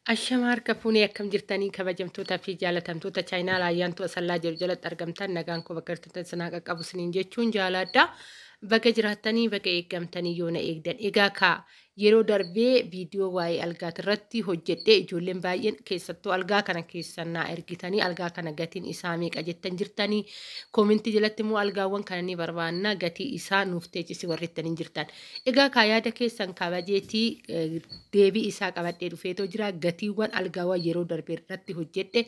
Ashama harka fuunee, akkam jirtanii kabajamtootaa fi jaalatamtoota chaayinaa Ayyaantuu Asallaa jedhu jalatti argamtan? Nagaan koo bakka jirtan sinaa qaqqabu isiniin jechuun jaaladha. Baga jiraattanii, baga eeggamtanii yoona eegdan. Egaa kaa yeroo darbee viidiyoo waa'ee algaati irratti hojjedhee, ijoolleen baay'een keessattuu algaa kana keessan naa ergitanii, algaa kana gatiin isaa meeqa jettan jirtanii, koomentii jalatti immoo algaawwan kana ni barbaanna, gatii isaa nuuf teechisi warri jettanii jirtan. Egaa kaa yaada keessan kabajeetii deebii isaa qabadhee dhufeetoo jira. Gatiiwwan algaawwan yeroo darbee irratti hojjedhe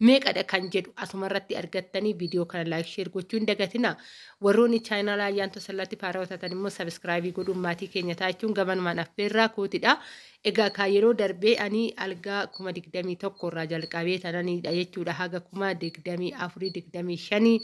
meeqadha kan jedhu asuma irratti argattanii, viidiyoo kana like, share gochuu hin dagatina. Warroonni chaayinaa Ayyaantuu Asallaatti faaraa taatan immoo subscribe godhuun maatii keenya taachuun gamanumaan affeerraa kootidha. Egaa kaa yeroo darbee ani algaa 21,000 irraa jalqabee tananidha jechuudha. Haga 24,000, 25,000,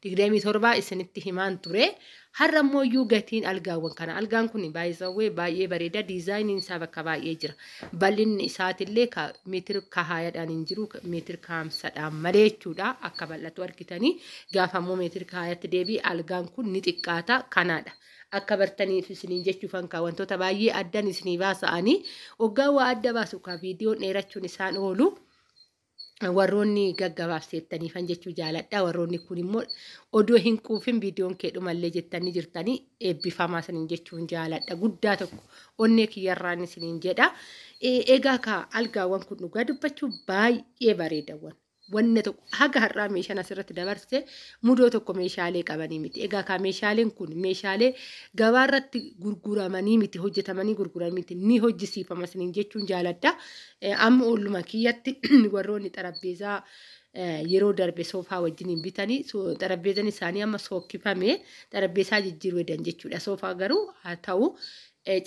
27,000 isinitti himaan ture. Har'a immoo iyyuu gatiin algaawwan kana. Algaan kun baay'ee baay'ee bareeda. Diizaayiniin isaa bakka baay'ee jira. Bal'inni isaatillee meetira kahaayadhaan hin jiru, meetira kaamsadhaan malee jechuudha. Akka bal'atu argitanii, gaafa immoo meetira kahaayatti deebi'e algaan kun ni xiqqaata kanaadha. Akka bartaniif isiniin jechuufan kaa wantoota baay'ee addan isinii baasa'anii hoggaa waa adda baasu kaa viidiyoon dheerachuun isaan oolu. Warroonni gaggabaabseettaniifan jechuu jaaladha. Warroonni kun immoo odoo hin quufin viidiyoon kee dhumallee jettanii jirtanii, eebbifamaa isiniin jechuun jaaladha. Guddaa tokko onnee kiyyarraan isiniin jedha. Egaa kaa algaawwan kun dhugaa dubbachuu baay'ee bareedawwan. Wanna tokko haga har'aa meeshaan asirratti dabarse mudoo tokko meeshaalee qabanii miti. Egaa kaa meeshaaleen kun meeshaalee gabaarratti gurguramanii miti, hojjetamanii gurguramanii miti, ni hojjisiifama isiniin jechuun jaaladha. Amma olluma kiyyatti warroonni xarabbeezaa yeroo darbe soofaa wajjiniin bitanii, xarabbeezaan isaanii amma sookkifame, xarabbeezaa jijjiiruu edan jechuudha. Soofaa garuu haa ta'u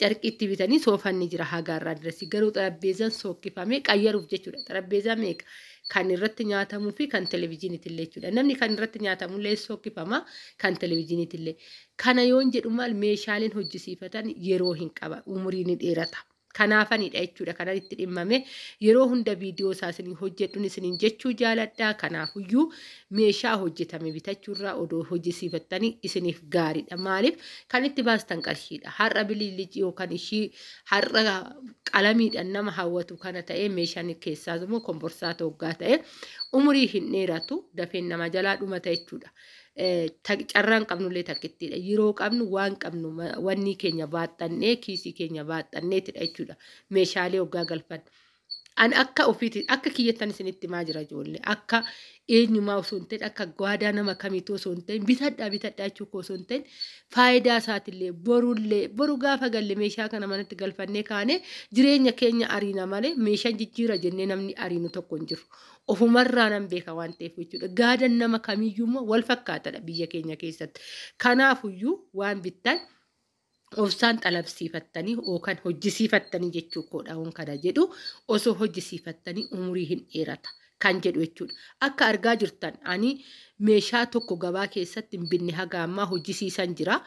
carqiitti bitanii soofaan ni jira haga irraa dirasii, garuu xarabbeezaan sookkifame qayyaruuf jechuudha. Xarabbeezaa meeqa kan irratti nyaatamuu fi kan televizyiiniitillee jechuudha. Namni kan irratti nyaatamullee sookkifama, kan televizyiiniitillee. Kana yoon jedhu maal, meeshaaleen hojjisiifatan yeroo hin qaba, umurii ni dheerata. Kanaafanidha jechuudha kanan itti dhimmame yeroo hunda viidiyoo isaa isinii hojjedhuun isiniin jechuu jaaladha. Kanaafuyyuu meeshaa hojjetame bitachuurraa odoo hojjisiifattanii isiniif gaariidha. Maaliif kan itti baastan qarshiidha. Har'a bililicii yookaan ishii har'a qalamiidhaan nama hawwatu kana ta'ee, meeshaan keessaas immoo komborsaa hoggaa ta'e umurii hin dheeratu, dafeen nama jalaa dhumata jechuudha. Carraan qabnullee takkittiidha. Yeroo qabnu waan qabnu wanni keenya baaxannee, kiisii keenya baaxanneetidha jechuudha. Meeshaalee hoggaa galfan. Ani akka ofiiti akka kiyyattan isinitti himaa jira ijoollee. Akka eenyumaa osoo hin ta'in, akka gwaadaa nama kamiitu osoo hin ta'in, bitadhaa bitadhaa jechuu koo osoo hin ta'in, faayidaa isaatillee borullee boru gaafa galle meeshaa kana manatti galfannee kaane jireenya keenya ariina malee meeshaan jijjiira jennee namni ariinu tokko hin jiru. Ofumarraa nan beeka waan ta'eef jechuudha. Gaadan nama kamiyyuu immoo wal fakkaatadha biyya keenya keessatti. Kanaafuyyuu waan bittan obsaan xalabsiifattanii yookaan hojjisiifattanii jechuu koodha waan kana jedhu, osoo hojjisiifattanii umurii hin dheerata kan jedhu jechuudha. Akka argaa jirtan ani meeshaa tokko gabaa keessatti hin binne, haga ammaa hojjisiisan jira.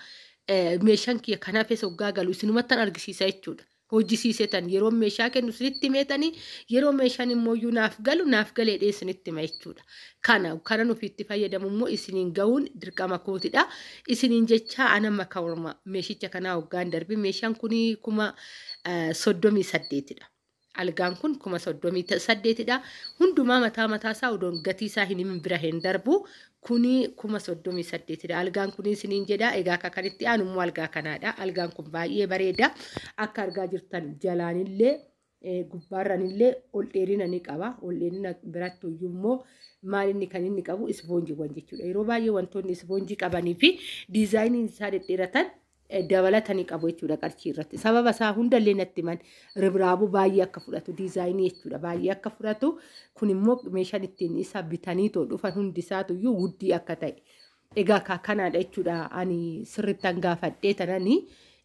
Meeshaan kiyya kanaafis hoggaa galu isinumattan argisiisa jechuudha. Hojjisiisetan yeroo meeshaa kennu isinitti himeetanii, yeroo meeshaan immoo iyyuu naaf galu naaf galeedhee isinitti hima jechuudha. Kana kanan ofiitti fayyadamu immoo isiniin ga'uun dirqama kootidha. Isiniin jechaa anamma kawarma meeshicha kanaa hoggaan darbe meeshaan kun 38,000dha. Algaan kun 38,000dha. Hundumaa mataa mataa isaa odoon gatii isaa hin himin bira hin darbu. Kuni 38,000dha. Algaan kun isiniin jedha. Egaa akka kanitti aanu immoo algaa kanaadha. Algaan kun baay'ee bareeda. Akka argaa jirtan jalaanillee gubbaarranillee ol dheerina ni qaba. Ol dheerina biratti iyyuu immoo maal inni kan inni qabu ispoonjiiwwan jechuudha. Yeroo baay'ee wantoonni ispoonjii qabanii fi diizaayiniin isaa dhedheeratan dabalatanii qabu jechuudha qarshii irratti. Sababa isaa hundallee natti himan, ribraabuu baay'ee akka fudhatu, diizaayinii jechuudha baay'ee akka fudhatu, kun immoo meeshaan ittiin isa bitanii too dhufan hundi isaatu iyyuu wuddii akka ta'e. Egaa kanaadha jechuudha, ani sirrittan gaafadhee tananii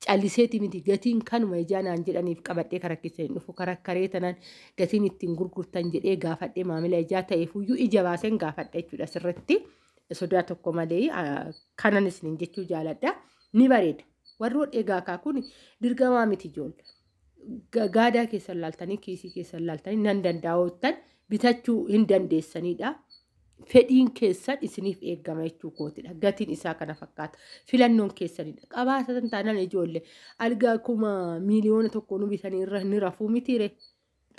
calliseeti miti, gatiin kanuma ijaa naan jedhaniif qabadhee karaa keessa hin dhufu, karakkaree tanan gatiin ittiin gurgurtan jedhee gaafadhee, maamila ijaa ta'eefuyyuu ija baaseen gaafadha jechuudha sirritti. Sodaa tokko malee kanan isiniin jechuu jaaladha. Ni bareeda. Warroon egaa kaa kun dirqamaa miti ijoollee. Gaadaa keessan laaltanii, kiisii keessan laaltanii nan danda'oottan bitachuu hin dandeessanidha. Fedhiin keessan isiniif eegama jechuu kootidha. Gatiin isaa kana fakkaata. Filannoon keessanidha. Qabaatan taanaan ijoollee algaa 1,000,000 nu bitanii irra ni rafuu mitiire.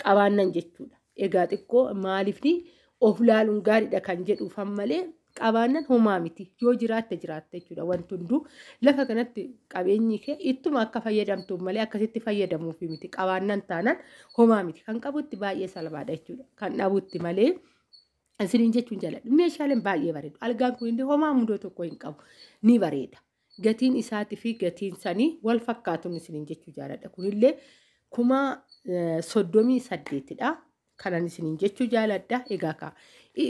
Qabaannan jechuudha. Egaa xiqqoo maaliifni of laaluun gaariidha kan jedhuufan malee qabaannan homaa miti. Yoo jiraatte jiraatte jechuudha. Wanti hunduu lafa kanatti qabeenyi kee ittuma akka fayyadamtuuf malee akkasitti fayyadamuufi miti. Qabaannan taanaan homaa miti. Kan qabutti baay'ee salphaadha jechuudha. Kan dhabutti malee isiniin jechuun jaalladha. Meeshaaleen baay'ee bareedu. Algaan kun illee homaa mudoo tokko hin qabu. Ni bareeda. Gatiin isaatii fi gatiin sanii wal fakkaatuun isiniin jechuu jaalladha. Kunillee 38,000dha. Kanan isiniin jechuu jaaladha. Egaa kaa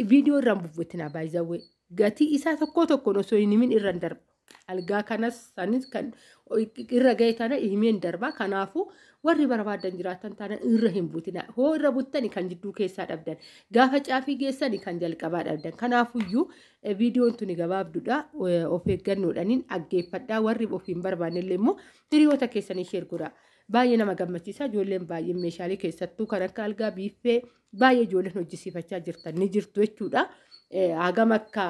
viidiyoo irraan bubbutinaa baay'izawwee gatii isaa tokko tokkoon osoo hin himin irra hin darbu. Algaa kanas sanis kan irra ga'e tana himeen darba. Kanaafuu warri barbaadan jiraatan taana irra hin butina. Hoo irra buttani kan jidduu keessaa dhabdan. Gaafa caafii geessani kan jalqabaa dhabdan. Kanaafuyyuu viidiyoon tuni gabaabduudha. Of eeggannoodhaaniin dhaggeeffadhaa. Warri of hin barbaanne illee immoo hiriyoota keessanii share godhaa. Baay'ee nama gammachiisa. Ijoolleen baay'een meeshaalee keessattuu kan akka algaa biiffee baay'ee ijoolleen hojjisiifachaa jirtan ni jirtu jechuudha. Hagam akka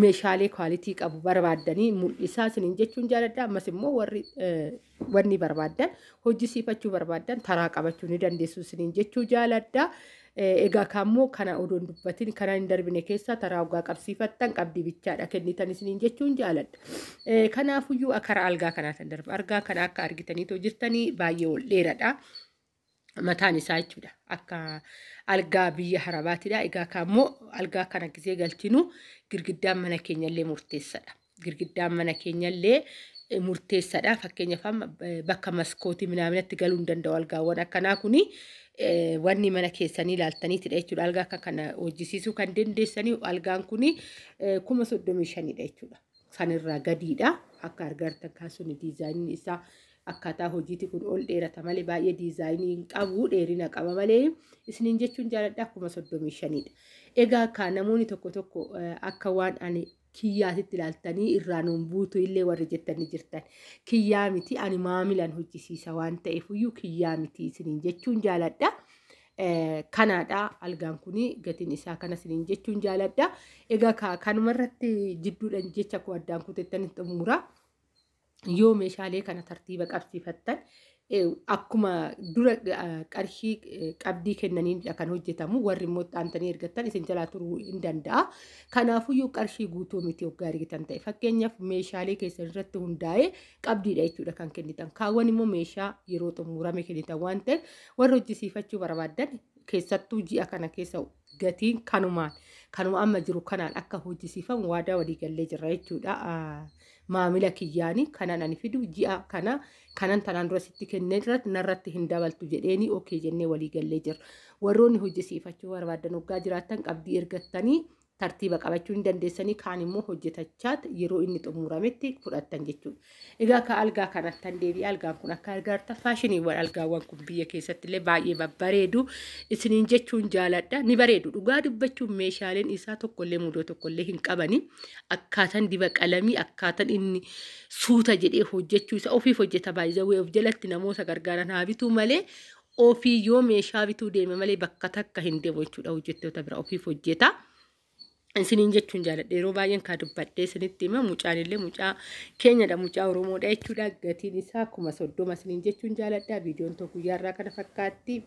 meeshaalee quality qabu barbaaddanii mul'isaa isiniin jechuun jaaladha. Ammas immoo warri wanni barbaaddan hojjisiifachuu barbaaddan taraa qabachuu ni dandeessu isiniin jechuu jaaladha. Egaa kaammoo kana odoon dubbatin kana hin darbine keessa taraa ogaa qabsiifattan qabdii bichaadha kennitan isiniin jechuun jaaladha. Kanaafuyyuu karaa algaa kanaatiin darba. Algaa kana akka argitaniitoo jirtanii baay'ee ol dheeradha. Mataan isaa jechuudha. Akka algaa biyya harabaatidha. Egaa kaammoo algaa kana gisee galchinu girgiddaan mana keenyallee murteessadha. Girgiddaan mana keenyallee murteessadha. Fakkeenyaaf amma bakka maskootii minaaminatti galuu hin danda'u algaawwan akkanaa kuni wanni mana keessanii ilaaltaniitidha jechuudha. Algaa akka kana hojjisiisuu kan dandeessanii algaan kuni 35,000dha jechuudha. Sanirraa gadiidha. Akka argartan kaasuun diizaayiniin isaa akkaataa hojiiti kun ol dheerata malee baay'ee diizaayinii hin qabu, dheerina qaba malee isiniin jechuun jaaladha 35,000dha. Egaa akka namoonni tokko tokko akka waan ani kiyyaatitti ilaaltanii irraa nuun buutu illee warri jettanii jirtan. Kiyyaa miti, ani maamilaan hojjisiisa waan ta'eef iyyuu kiyyaa miti isiniin jechuun jaaladha. Kanaadha algaan kuni gatiin isaa kana isiniin jechuun jaaladha. Egaa kanumarratti jidduudhaan jecha koo addaan kutettanii xumura. Yoo meeshaalee kana tartiiba qabsiifattan akkuma dura qarshii qabdii kennaniidha kan hojjetamu, warri immoo xaantanii ergattan isin jalaa turuu hin danda'a. Kanaafuyyuu qarshii guutuu miti hoggaa ergitan ta'e. Fakkeenyaaf meeshaalee keessan irratti hundaa'ee qabdiidha jechuudha kan kennitan. Kaawwan immoo meeshaa yeroo xumurame kennitan waan ta'eef warri hojjisiifachuu barbaaddan keessattuu ji'a kana keessa gatiin kanumaan kanuma amma jiru kanaan akka hojjisiifamu waadaa walii gallee jirra jechuudha. Maamila kiyyaanii kanan ani fidu ji'a kana kanan tanaan dura sitti kennee irratti narratti hin dabaltu jedheeni okay jennee walii gallee jirra. Warroonni hojjisiifachuu barbaadan hoggaa jiraattan qabdii ergattanii tartiiba qabachuu hin dandeessanii, kaan immoo hojjetachaa yeroo inni xumurametti fudhattan jechuudha. Egaa akka algaa kanatti deebi'ee algaan kun akka argaarta faashiniiwwan algaawwan kun biyya keessatti illee baay'ee babbareedu isiniin jechuun jaaladha. Ni bareedu, dhugaa dubbachuun meeshaaleen isaa tokkollee mudoo tokkollee hin qabani. Akkaataan diba qalamii, akkaataan inni suuta jedhee hojjechuu isa ofiif hojjeta, baay'ee of jalatti namoota gargaaran haa bituu malee ofii yoo meeshaa bituu deeme malee bakka takka hin deemu jechuudha, hojjettoota bira ofiif hojjeta. Isiniin jechuun jaaladha. Yeroo baay'een kaa dubbadhee isinitti hima, mucaan illee mucaa keenyadha, mucaa Oromoodha jechuudha. Gatiin isaa 30,000 isiniin jechuun jaaladha. Viidiyoon tokko guyyaarraa kana fakkaatti.